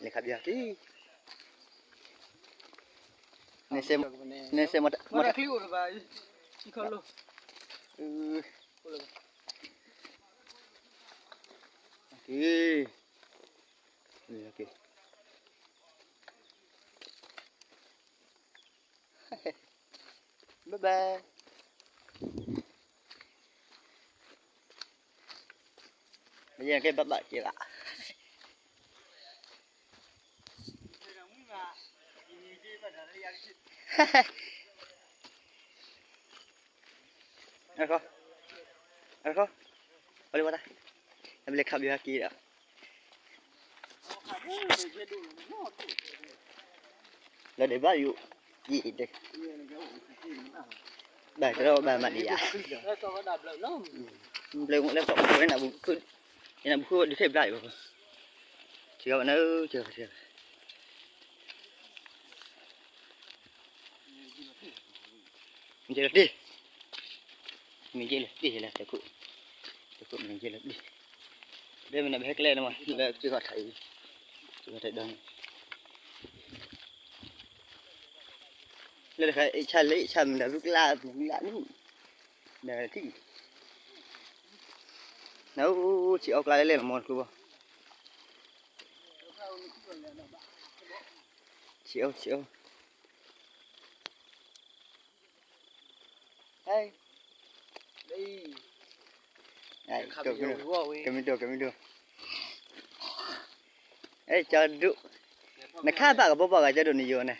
လဲၤခးပယီၤက့ၤ, န့ၣ်စဲ, န့ၣ်စဲမတၤ, မတၤချံအိၣ်တဘၣ်, အံၤခီလိၣ်, က့ၤ, က့ၤ, bye bye, မ့ၢ်ကဲ bye bye က့ၤလီၤ. အခီ, အခီ, ပှၤလၢဝဲတၢ်, အမ့ၢ်လဲၤခးပယီၤက့ၤဒီး လီၤဒဲးဘၣ်ယိၣ်, ယံာ်ဒဲး, ဘၣ်တရီဘၣ်မၤဒံးယၤ, ဘျၢလၢကီး, နဘုဃုဒုးထီၣ်ဘျါအံၤ, ထံဂၤဘၣ်နၤ, ထံဂၤဘၣ်, ထံဂၤဘၣ်, မ့ၢ်ယဲလီၤတ့ၢ်, မ့ၢ်ယဲလီၤတ့ၢ်လၢတခိၣ်, တခိၣ်မ့ၢ်ယဲလီၤတ့ၢ်, ဒ်မ့ၢ်နဘၣ်ဟဲကျဲန့ၣ်မး လၢစ့ၢ်ကီးထးအံၤ, စ့ၢ်ကီးထးဒီးန့ၣ် လၢတခါအ့ၣ်ဆၣ်လၢအ့ၣ်ဆၣ်မ့ၢ်ဒီး ဘုကျါ ဘုကျါန့ၣ်, ဒီးထံၣ်, နအိၣ်ဆံးအီၣ်ကျါလဲၣ်လဲၣ်လီၤမီတကျိဘၣ်, ဆံးအီၣ် ဆံးအီၣ်, ကမံၤဒိၣ် ကမံၤဒိၣ်, ကၠီဒိၣ်, နခါဘၣ်ကဘီဘီဂၤ ကၠီဒိၣ် နယိၤန့ၣ်,